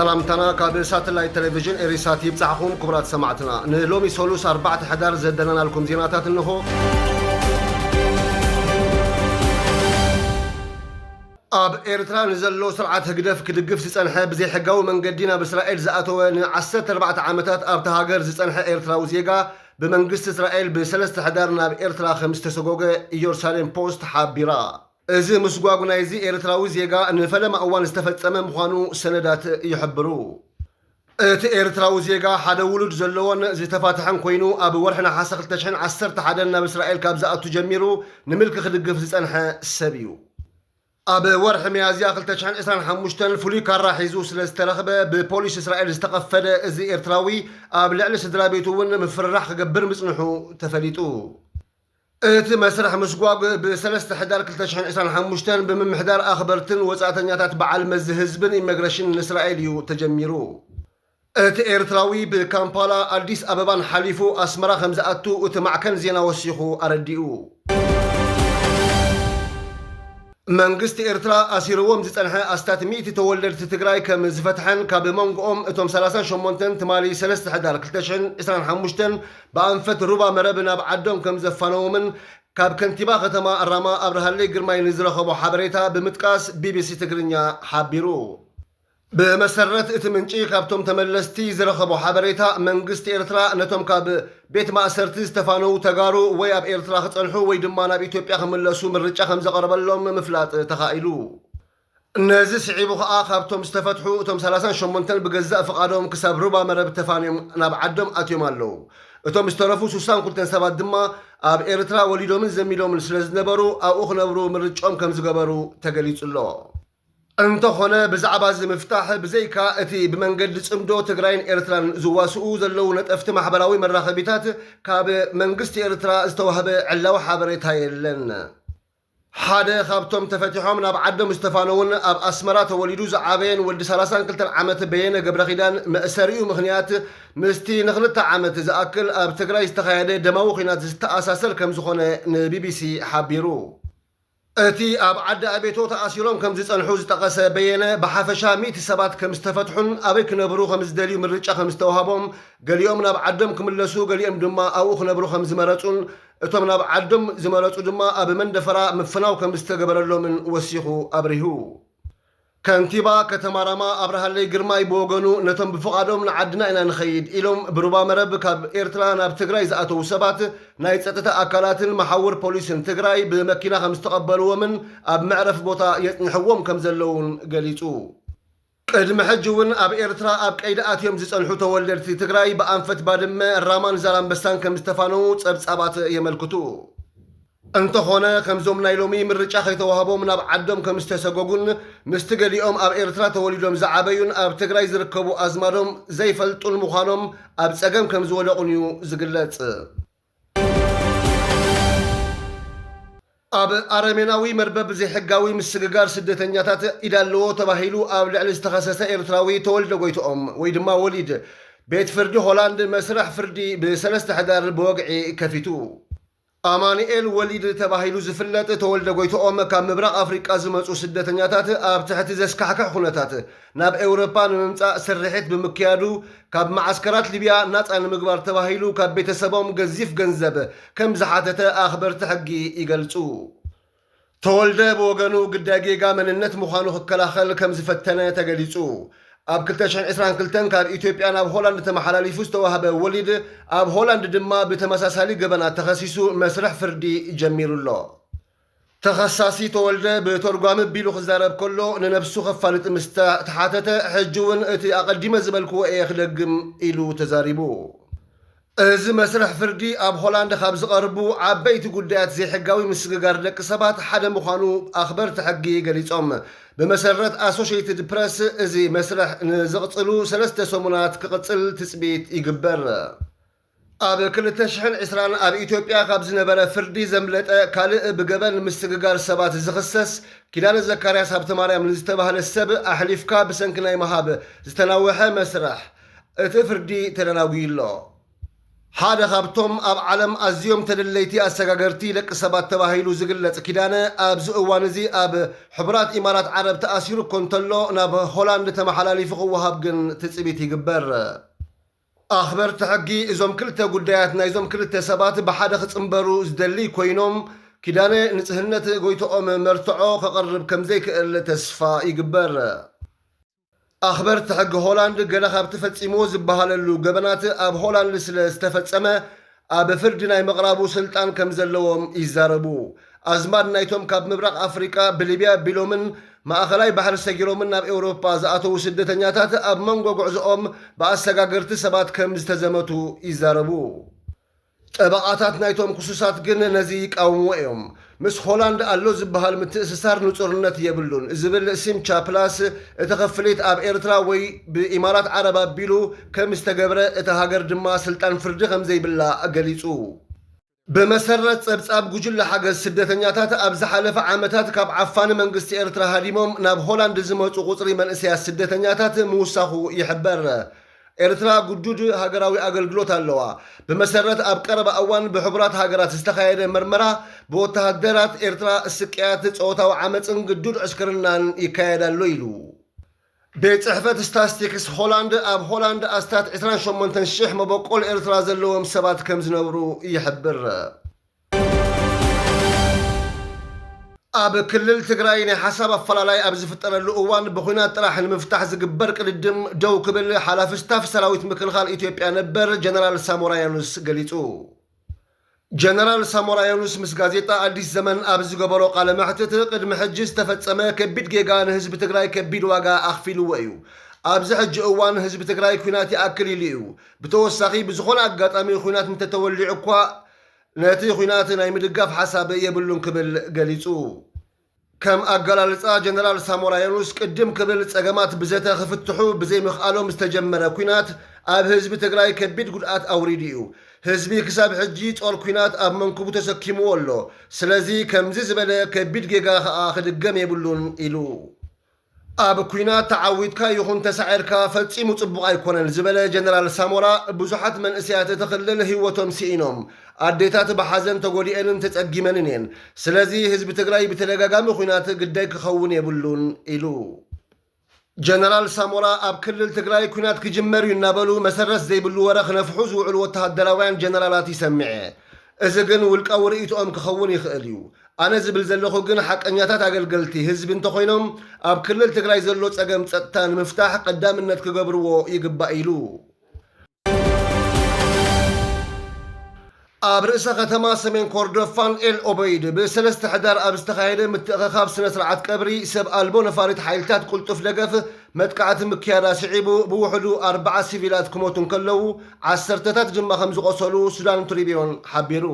ሰላምታና ካብ ሳተላይት ቴሌቪዥን ኤሪሳት ይብጻሕኹም ክቡራት ሰማዕትና። ንሎሚ ሰሉስ ኣርባዕተ ሕዳር ዘዳለናልኩም ዜናታት እንሆ። ኣብ ኤርትራ ንዘሎ ስርዓት ህግደፍ ክድግፍ ዝጸንሐ፣ ብዘይሕጋዊ መንገዲ ናብ እስራኤል ዝኣተወ፣ ንዓሰርተ ኣርባዕተ ዓመታት ኣብታ ሃገር ዝጸንሐ ኤርትራዊ ዜጋ፣ ብመንግስቲ እስራኤል ብሰለስተ ሕዳር ናብ ኤርትራ ከም ዝተሰጎገ ኢየሩሳሌም ፖስት ሓቢራ። እዚ ምስጓጉ ናይዚ ኤርትራዊ ዜጋ ንፈለማ እዋን ዝተፈጸመ ምዃኑ ሰነዳት ይሕብሩ። እቲ ኤርትራዊ ዜጋ ሓደ ውሉድ ዘለዎን ዝተፋትሐን ኮይኑ፣ ኣብ ወርሒ ነሓሰ ክልተ ሽሕን ዓሰርተ ሓደን ናብ እስራኤል ካብ ዝኣቱ ጀሚሩ ንምልኪ ክድግፍ ዝጸንሐ ሰብ እዩ። ኣብ ወርሒ ሚያዝያ ክልተ ሽሕን ዕስራን ሓሙሽተን ፍሉይ ካራ ሒዙ ስለ ዝተረኽበ፣ ብፖሊስ እስራኤል ዝተቐፈደ እዚ ኤርትራዊ፣ ኣብ ልዕሊ ስድራ ቤቱ እውን ምፍርራሕ ክገብር ምጽንሑ ተፈሊጡ። እቲ መስርሕ ምስጓግ ብሰለስተ ሕዳር ክልተ ሽሕን ዕስራን ሓሙሽተን ብምምሕዳር ኣኽበርትን ወጻእተኛታት በዓል መዚ ህዝብን ኢሚግሬሽን ንእስራኤል እዩ ተጀሚሩ። እቲ ኤርትራዊ ብካምፓላ፣ ኣዲስ ኣበባን ሓሊፉ ኣስመራ ከም ዝኣቱ እቲ ማዕከን ዜና ወሲኹ ኣረዲኡ። መንግስቲ ኤርትራ ኣሲርዎም ዝጸንሐ ኣስታት ሚእቲ ተወለድቲ ትግራይ ከም ዝፈትሐን፣ ካብ መንጎኦም እቶም ሰላሳን ሸሞንተን ትማሊ ሰለስተ ሕዳር ክልተ ሽሕን ዕስራን ሓሙሽተን ብኣንፈት ሩባ መረብ ናብ ዓዶም ከም ዘፋነዎምን ካብ ከንቲባ ከተማ ራማ ኣብርሃለይ ግርማይ ንዝረኸቦ ሓበሬታ ብምጥቃስ ቢቢሲ ትግርኛ ሓቢሩ። ብመሰረት እቲ ምንጪ፣ ካብቶም ተመለስቲ ዝረኸቦ ሓበሬታ፣ መንግስቲ ኤርትራ ነቶም ካብ ቤት ማእሰርቲ ዝተፋነዉ ተጋሩ ወይ ኣብ ኤርትራ ክጸንሑ ወይ ድማ ናብ ኢትዮጵያ ክምለሱ ምርጫ ከም ዘቐረበሎም ምፍላጥ ተኻኢሉ። ነዚ ስዒቡ ከኣ፣ ካብቶም ዝተፈትሑ፣ እቶም ሰላሳን ሸሞንተን ብገዛእ ፍቓዶም ክሳብ ሩባ መረብ ተፋንዮም ናብ ዓዶም ኣትዮም ኣለዉ። እቶም ዝተረፉ ሱሳን ክልተን ሰባት ድማ ኣብ ኤርትራ ወሊዶምን ዘሚዶምን ስለ ዝነበሩ፣ ኣብኡ ክነብሩ ምርጭኦም ከም ዝገበሩ ተገሊጹ ኣሎ። እንተኾነ፣ ብዛዕባ እዚ ምፍታሕ፣ ብዘይካ እቲ ብመንገዲ ጽምዶ ትግራይን ኤርትራን ዝዋስኡ ዘለዉ ነጠፍቲ ማሕበራዊ መራኸቢታት፣ ካብ መንግስቲ ኤርትራ ዝተዋህበ ዕላዊ ሓበሬታ የለን። ሓደ ካብቶም ተፈቲሖም ናብ ዓዶም ዝተፋነውን ኣብ ኣስመራ ተወሊዱ ዝዓበየን ወዲ ሰላሳን ክልተን ዓመት በየነ ገብረኺዳን፣ መእሰሪኡ ምኽንያት ምስቲ ንኽልተ ዓመት ዝኣክል ኣብ ትግራይ ዝተኻየደ ደማዊ ኲናት ዝተኣሳሰር ከም ዝኾነ ንቢቢሲ ሓቢሩ። እቲ ኣብ ዓዲ ኣቤቶ ተኣሲሮም ከም ዝጸንሑ ዝጠቐሰ በየነ፣ ብሓፈሻ ሚእቲ ሰባት ከም ዝተፈትሑን ኣበይ ክነብሩ ከም ዝደልዩ ምርጫ ከም ዝተዋህቦም፣ ገሊኦም ናብ ዓዶም ክምለሱ፣ ገሊኦም ድማ ኣብኡ ክነብሩ ከም ዝመረጹን፣ እቶም ናብ ዓዶም ዝመረጹ ድማ ኣብ መንደፈራ ምፍናው ከም ዝተገበረሎምን ወሲኹ ኣብሪሁ። ከንቲባ ከተማ ራማ ኣብርሃለይ ግርማይ ብወገኑ፣ ነቶም ብፍቓዶም ንዓድና ኢና ንኸይድ ኢሎም ብሩባ መረብ ካብ ኤርትራ ናብ ትግራይ ዝኣተዉ ሰባት፣ ናይ ጸጥታ ኣካላትን መሓውር ፖሊስን ትግራይ ብመኪና ከም ዝተቐበልዎምን ኣብ መዕረፊ ቦታ የጽንሕዎም ከም ዘለዉን ገሊጹ። ቅድሚ ሕጂ እውን ኣብ ኤርትራ ኣብ ቀይዲ ኣትዮም ዝጸንሑ ተወለድቲ ትግራይ ብኣንፈት ባድመ፣ ራማን ዛላምበሳን ከም ዝተፋነዉ ጸብጻባት የመልክቱ። እንተኾነ፣ ከምዞም ናይ ሎሚ ምርጫ ከይተዋህቦም ናብ ዓዶም ከም ዝተሰጎጉን፣ ምስቲ ገሊኦም ኣብ ኤርትራ ተወሊዶም ዝዓበዩን ኣብ ትግራይ ዝርከቡ ኣዝማዶም ዘይፈልጡን ምዃኖም ኣብ ጸገም ከም ዝወደቑን እዩ ዝግለጽ። ኣብ ኣረሜናዊ መርበብ ዘይሕጋዊ ምስግጋር ስደተኛታት ኢድ ኣለዎ ተባሂሉ ኣብ ልዕሊ ዝተኸሰሰ ኤርትራዊ ተወልደ ጎይትኦም ወይ ድማ ወሊድ፣ ቤት ፍርዲ ሆላንድ መስርሕ ፍርዲ ብሰለስተ ሕዳር ብወግዒ ከፊቱ። ኣማኑኤል ወሊድ ተባሂሉ ዝፍለጥ ተወልደ ጎይትኦም፣ ካብ ምብራቕ ኣፍሪቃ ዝመጹ ስደተኛታት ኣብ ትሕቲ ዘስካሕክሕ ኩነታት ናብ ኤውሮፓ ንምምጻእ ስርሒት ብምክያዱ፣ ካብ መዓስከራት ሊብያ ናጻ ንምግባር ተባሂሉ ካብ ቤተሰቦም ገዚፍ ገንዘብ ከም ዝሓተተ ኣኽበርቲ ሕጊ ይገልጹ። ተወልደ ብወገኑ፣ ግዳይ ጌጋ መንነት ምዃኑ ክከላኸል ከም ዝፈተነ ተገሊጹ። ኣብ ክልተ ሽሕን ዕስራን ክልተን ካብ ኢትዮጵያ ናብ ሆላንድ ተመሓላሊፉ ዝተዋህበ ወሊድ፣ ኣብ ሆላንድ ድማ ብተመሳሳሊ ገበናት ተኸሲሱ መስርሕ ፍርዲ ጀሚሩ ኣሎ። ተኸሳሲ ተወልደ ብተርጓሚ ቢሉ ክዛረብ ከሎ፣ ንነብሱ ከፋልጥ ምስ ተሓተተ፣ ሕጂ እውን እቲ ኣቐዲመ ዝበልክዎ እየ ክደግም ኢሉ ተዛሪቡ። እዚ መስርሕ ፍርዲ ኣብ ሆላንድ ካብ ዝቐርቡ ዓበይቲ ጉዳያት ዘይሕጋዊ ምስግጋር ደቂ ሰባት ሓደ ምዃኑ ኣኽበርቲ ሕጊ ገሊጾም። ብመሰረት ኣሶሽየትድ ፕረስ፣ እዚ መስርሕ ንዝቕጽሉ ሰለስተ ሰሙናት ክቕጽል ትጽቢት ይግበር። ኣብ ክልተ ሽሕን ዕስራን ኣብ ኢትዮጵያ ካብ ዝነበረ ፍርዲ ዘምለጠ ካልእ ብገበን ምስግጋር ሰባት ዝኽሰስ ኪዳነ ዘካርያስ ሃብተማርያም ንዝተባህለ ሰብ ኣሕሊፍካ ብሰንኪ ናይ ምሃብ ዝተናውሐ መስርሕ እቲ ፍርዲ ተደናጉዩ ኣሎ። ሓደ ካብቶም ኣብ ዓለም ኣዝዮም ተደለይቲ ኣሰጋገርቲ ደቂ ሰባት ተባሂሉ ዝግለጽ ኪዳነ፣ ኣብዚ እዋን እዚ ኣብ ሕቡራት ኢማራት ዓረብ ተኣሲሩ እኮ እንተሎ፣ ናብ ሆላንድ ተመሓላሊፉ ክወሃብ ግን ትጽቢት ይግበር። ኣኽበርቲ ሕጊ እዞም ክልተ ጉዳያት ናይዞም ክልተ ሰባት ብሓደ ክጽንበሩ ዝደሊ ኮይኖም፣ ኪዳነ ንጽህነት ጎይትኦም መርትዖ ከቕርብ ከም ዘይክእል ተስፋ ይግበር። ኣኽበርቲ ሕጊ ሆላንድ ገለ ካብቲ ፈጺምዎ ዝበሃለሉ ገበናት ኣብ ሆላንድ ስለ ዝተፈጸመ፣ ኣብ ፍርዲ ናይ ምቕራቡ ስልጣን ከም ዘለዎም ይዛረቡ። ኣዝማድ ናይቶም ካብ ምብራቕ ኣፍሪቃ ብሊብያ ኣቢሎምን ማእኸላይ ባሕሪ ሰጊሮምን ናብ ኤውሮጳ ዝኣተዉ ስደተኛታት ኣብ መንጎ ጉዕዞኦም ብኣሰጋገርቲ ሰባት ከም ዝተዘመቱ ይዛረቡ። ጠበቓታት ናይቶም ክሱሳት ግን ነዚ ይቃወምዎ እዮም። ምስ ሆላንድ ኣሎ ዝበሃል ምትእስሳር ንጹርነት የብሉን ዝብል ሲምቻ ፕላስ፣ እቲ ክፍሊት ኣብ ኤርትራ ወይ ብኢማራት ዓረብ ኣቢሉ ከም ዝተገብረ፣ እታ ሃገር ድማ ስልጣን ፍርዲ ከም ዘይብላ ገሊጹ። ብመሰረት ጸብጻብ ጉጅለ ሓገዝ ስደተኛታት፣ ኣብ ዝሓለፈ ዓመታት ካብ ዓፋኒ መንግስቲ ኤርትራ ሃዲሞም ናብ ሆላንድ ዝመጹ ቁጽሪ መንእሰያት ስደተኛታት ምውሳኹ ይሕበር። ኤርትራ ግዱድ ሃገራዊ ኣገልግሎት ኣለዋ። ብመሰረት ኣብ ቀረባ እዋን ብሕቡራት ሃገራት ዝተኻየደ መርመራ፣ ብወተሃደራት ኤርትራ ስቅያት፣ ጾታዊ ዓመጽን ግዱድ ዕስክርናን ይካየድ ኣሎ ኢሉ። ቤት ጽሕፈት ስታስቲክስ ሆላንድ፣ ኣብ ሆላንድ ኣስታት ዕስራን ሸሞንተን ሽሕ መበቆል ኤርትራ ዘለዎም ሰባት ከም ዝነብሩ ይሕብር። ኣብ ክልል ትግራይ ናይ ሓሳብ ኣፈላላይ ኣብ ዝፍጠረሉ እዋን፣ ብኹናት ጥራሕ ንምፍታሕ ዝግበር ቅድድም ደው ክብል ሓላፊ ስታፍ ሰራዊት ምክልኻል ኢትዮጵያ ነበር ጀነራል ሳሞራ የኑስ ገሊጹ። ጀነራል ሳሞራ የኑስ ምስ ጋዜጣ ኣዲስ ዘመን ኣብ ዝገበሮ ቃለ መሕትት፣ ቅድሚ ሕጂ ዝተፈጸመ ከቢድ ጌጋ ንህዝቢ ትግራይ ከቢድ ዋጋ ኣኽፊልዎ እዩ። ኣብዚ ሕጂ እዋን ህዝቢ ትግራይ ኲናት ይኣክል ኢሉ እዩ። ብተወሳኺ ብዝኾነ ኣጋጣሚ ኲናት እንተተወሊዑ እኳ፣ ነቲ ኲናት ናይ ምድጋፍ ሓሳብ የብሉን ክብል ገሊጹ። ከም ኣገላልጻ ጀነራል ሳሞራ የኑስ፣ ቅድም ክብል ጸገማት ብዘተ ክፍትሑ ብዘይምኽኣሎም ዝተጀመረ ኲናት ኣብ ህዝቢ ትግራይ ከቢድ ጉድኣት ኣውሪዱ እዩ። ህዝቢ ክሳብ ሕጂ ጾር ኲናት ኣብ መንኩቡ ተሰኪምዎ ኣሎ። ስለዚ ከምዚ ዝበለ ከቢድ ጌጋ ከኣ ክድገም የብሉን ኢሉ። ኣብ ኲናት ተዓዊትካ ይኹን ተሳዒርካ ፈጺሙ ጽቡቕ ኣይኮነን ዝበለ ጀነራል ሳሞራ፣ ብዙሓት መንእሰያት እቲ ክልል ህይወቶም ስኢኖም፣ ኣዴታት ብሓዘን ተጎዲኤንን ተጸጊመንን እየን። ስለዚ ህዝቢ ትግራይ ብተደጋጋሚ ኲናት ግዳይ ክኸውን የብሉን ኢሉ። ጀነራል ሳሞራ ኣብ ክልል ትግራይ ኲናት ክጅመር እዩ እናበሉ መሰረት ዘይብሉ ወረ ክነፍሑ ዝውዕሉ ወተሃደራውያን ጀነራላት ይሰምዐ። እዚ ግን ውልቃዊ ርእይቶኦም ክኸውን ይኽእል እዩ። ኣነ ዝብል ዘለኹ ግን ሓቀኛታት ኣገልገልቲ ህዝቢ እንተኾይኖም ኣብ ክልል ትግራይ ዘሎ ጸገም ጸጥታ ንምፍታሕ ቀዳምነት ክገብርዎ ይግባእ ኢሉ። ኣብ ርእሰ ከተማ ሰሜን ኮርዶፋን ኤል ኦበይድ ብሰለስተ ሕዳር ኣብ ዝተኻየደ ምትእኽኻብ ስነ ስርዓት ቀብሪ ሰብ ኣልቦ ነፋሪት ሓይልታት ቅልጡፍ ደገፍ መጥቃዕቲ ምክያዳ ስዒቡ ብውሕዱ ኣርባዓ ሲቪላት ክሞቱ እንከለዉ ዓሰርተታት ድማ ከም ዝቖሰሉ ሱዳን ትሪቢዮን ሓቢሩ።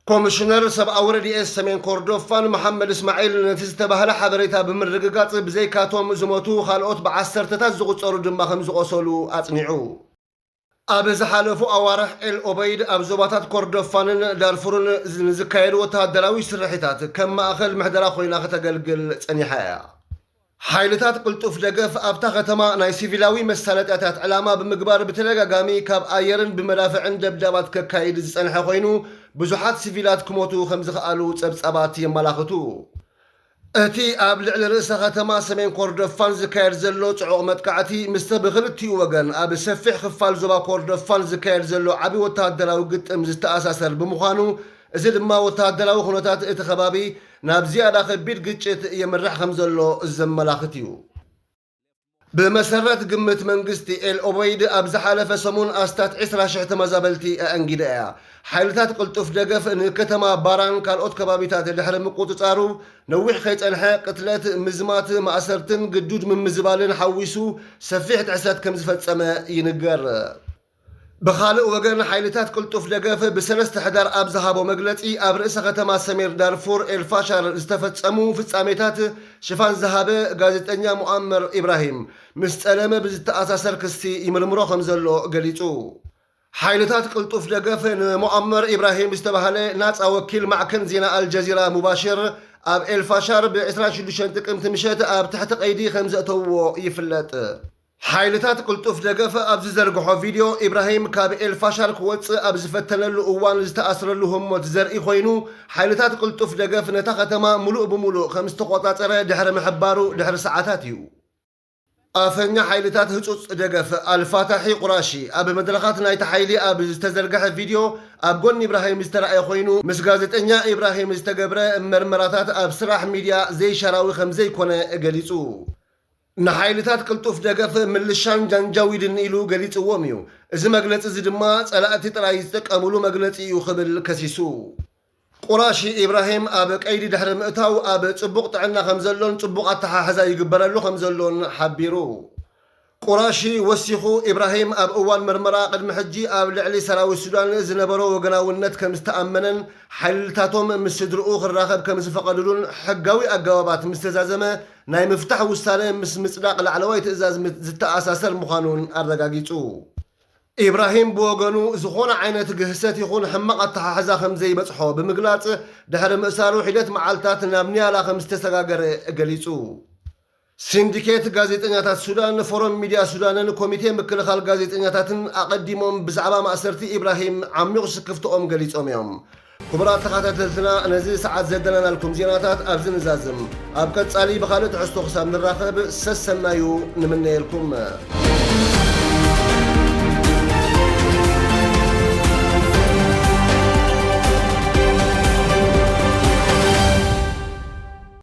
ኮሚሽነር ሰብኣዊ ረድኤት ሰሜን ኮርዶፋን መሓመድ እስማዒል ነቲ ዝተባህለ ሓበሬታ ብምርግጋጽ ብዘይካቶም ዝሞቱ ካልኦት ብዓሰርተታት ዝቑጸሩ ድማ ከም ዝቖሰሉ ኣጽኒዑ። ኣብ ዝሓለፉ ኣዋርሕ ኤል ኦበይድ ኣብ ዞባታት ኮርዶፋንን ዳርፉርን ንዝካየዱ ወተሃደራዊ ስርሒታት ከም ማእኸል ምሕደራ ኮይና ከተገልግል ጸኒሓ እያ። ሓይልታት ቅልጡፍ ደገፍ ኣብታ ከተማ ናይ ሲቪላዊ መሳለጥያታት ዕላማ ብምግባር ብተደጋጋሚ ካብ ኣየርን ብመዳፍዕን ደብዳባት ከካይድ ዝጸንሐ ኮይኑ፣ ብዙሓት ሲቪላት ክሞቱ ከም ዝኸኣሉ ጸብጻባት የመላኽቱ። እቲ ኣብ ልዕሊ ርእሰ ከተማ ሰሜን ኮርዶፋን ዝካየድ ዘሎ ጽዑቕ መጥቃዕቲ፣ ምስቲ ብኽልቲኡ ወገን ኣብ ሰፊሕ ክፋል ዞባ ኮርዶፋን ዝካየድ ዘሎ ዓቢ ወተሃደራዊ ግጥም ዝተኣሳሰር ብምዃኑ፣ እዚ ድማ ወተሃደራዊ ኩነታት እቲ ከባቢ ናብ ዝያዳ ከቢድ ግጭት የምርሕ ከም ዘሎ ዘመላኽት እዩ። ብመሰረት ግምት መንግስቲ፣ ኤል ኦበይድ ኣብ ዝሓለፈ ሰሙን ኣስታት ዕስራ ሽሕ ተመዛበልቲ ኣኣንጊዳ እያ። ሓይልታት ቅልጡፍ ደገፍ ንከተማ ባራን ካልኦት ከባቢታት ድሕሪ ምቁጽጻሩ፣ ነዊሕ ከይጸንሐ ቅትለት፣ ምዝማት፣ ማእሰርትን ግዱድ ምምዝባልን ሓዊሱ ሰፊሕ ጥሕሰት ከም ዝፈጸመ ይንገር። ብኻልእ ወገን፣ ሓይልታት ቅልጡፍ ደገፍ ብሰለስተ ሕዳር ኣብ ዝሃቦ መግለጺ፣ ኣብ ርእሰ ከተማ ሰሜን ዳርፉር ኤልፋሻር ዝተፈጸሙ ፍጻሜታት ሽፋን ዝሃበ ጋዜጠኛ ሙኣመር ኢብራሂም ምስ ጸለመ ብዝተኣሳሰር ክሲ ይምርምሮ ከም ዘሎ ገሊጹ። ሓይልታት ቅልጡፍ ደገፍ ንሙኣመር ኢብራሂም ዝተባህለ ናጻ ወኪል ማዕከን ዜና ኣልጀዚራ ሙባሽር፣ ኣብ ኤልፋሻር ብ ዕስራን ሽዱሽተን ጥቅምቲ ምሸት ኣብ ትሕቲ ቀይዲ ከም ዘእተውዎ ይፍለጥ። ሓይልታት ቅልጡፍ ደገፍ ኣብ ዝዘርግሖ ቪድዮ፣ ኢብራሂም ካብ ኤልፋሻር ክወጽእ ኣብ ዝፈተነሉ እዋን ዝተኣስረሉ ህሞት ዘርኢ ኮይኑ፣ ሓይልታት ቅልጡፍ ደገፍ ነታ ከተማ ምሉእ ብምሉእ ከም ዝተቖጻጸረ ድሕሪ ምሕባሩ ድሕሪ ሰዓታት እዩ። ኣፈኛ ሓይልታት ህጹጽ ደገፍ ኣልፋታሒ ቁራሺ ኣብ መድረኻት ናይቲ ሓይሊ ኣብ ዝተዘርግሐ ቪድዮ ኣብ ጎኒ ኢብራሂም ዝተራእየ ኮይኑ፣ ምስ ጋዜጠኛ ኢብራሂም ዝተገብረ መርመራታት ኣብ ስራሕ ሚድያ ዘይሻራዊ ከም ዘይኮነ ገሊጹ። ንሓይልታት ቅልጡፍ ደገፍ ምልሻን ጃንጃዊድን ኢሉ ገሊጽዎም እዩ። እዚ መግለጺ እዚ ድማ ጸላእቲ ጥራይ ዝጥቀምሉ መግለጺ እዩ ክብል ከሲሱ። ቁራሺ ኢብራሂም ኣብ ቀይዲ ድሕሪ ምእታው ኣብ ጽቡቕ ጥዕና ከም ዘሎን ጽቡቕ ኣተሓሕዛ ይግበረሉ ከም ዘሎን ሓቢሩ። ቁራሺ ወሲኹ፣ ኢብራሂም ኣብ እዋን መርመራ ቅድሚ ሕጂ ኣብ ልዕሊ ሰራዊት ሱዳን ዝነበሮ ወገናውነት ከም ዝተኣመነን ሓይልታቶም ምስ ስድርኡ ክራኸብ ከም ዝፈቐድሉን ሕጋዊ ኣገባባት ምስ ተዛዘመ ናይ ምፍታሕ ውሳነ ምስ ምጽዳቕ ላዕለዋይ ትእዛዝ ምስ ዝተኣሳሰር ምዃኑን ኣረጋጊጹ። ኢብራሂም ብወገኑ፣ ዝኾነ ዓይነት ግህሰት ይኹን ሕማቕ ኣተሓሕዛ ከም ዘይበጽሖ ብምግላጽ፣ ድሕሪ ምእሳሩ ሒደት መዓልታት ናብ ኒያላ ከም ዝተሰጋገረ ገሊጹ። ሲንዲኬት ጋዜጠኛታት ሱዳን፣ ፎረም ሚድያ ሱዳንን ኮሚቴ ምክልኻል ጋዜጠኛታትን ኣቐዲሞም ብዛዕባ ማእሰርቲ ኢብራሂም ዓሚቕ ስክፍትኦም ገሊጾም እዮም። ክቡራት ተኸታተልትና፣ ነዚ ሰዓት ዘደናናልኩም ዜናታት ኣብዚ ንዛዝም። ኣብ ቀጻሊ ብኻልእ ትሕዝቶ ክሳብ ንራኸብ፣ ሰሰናዩ ንምነየልኩም።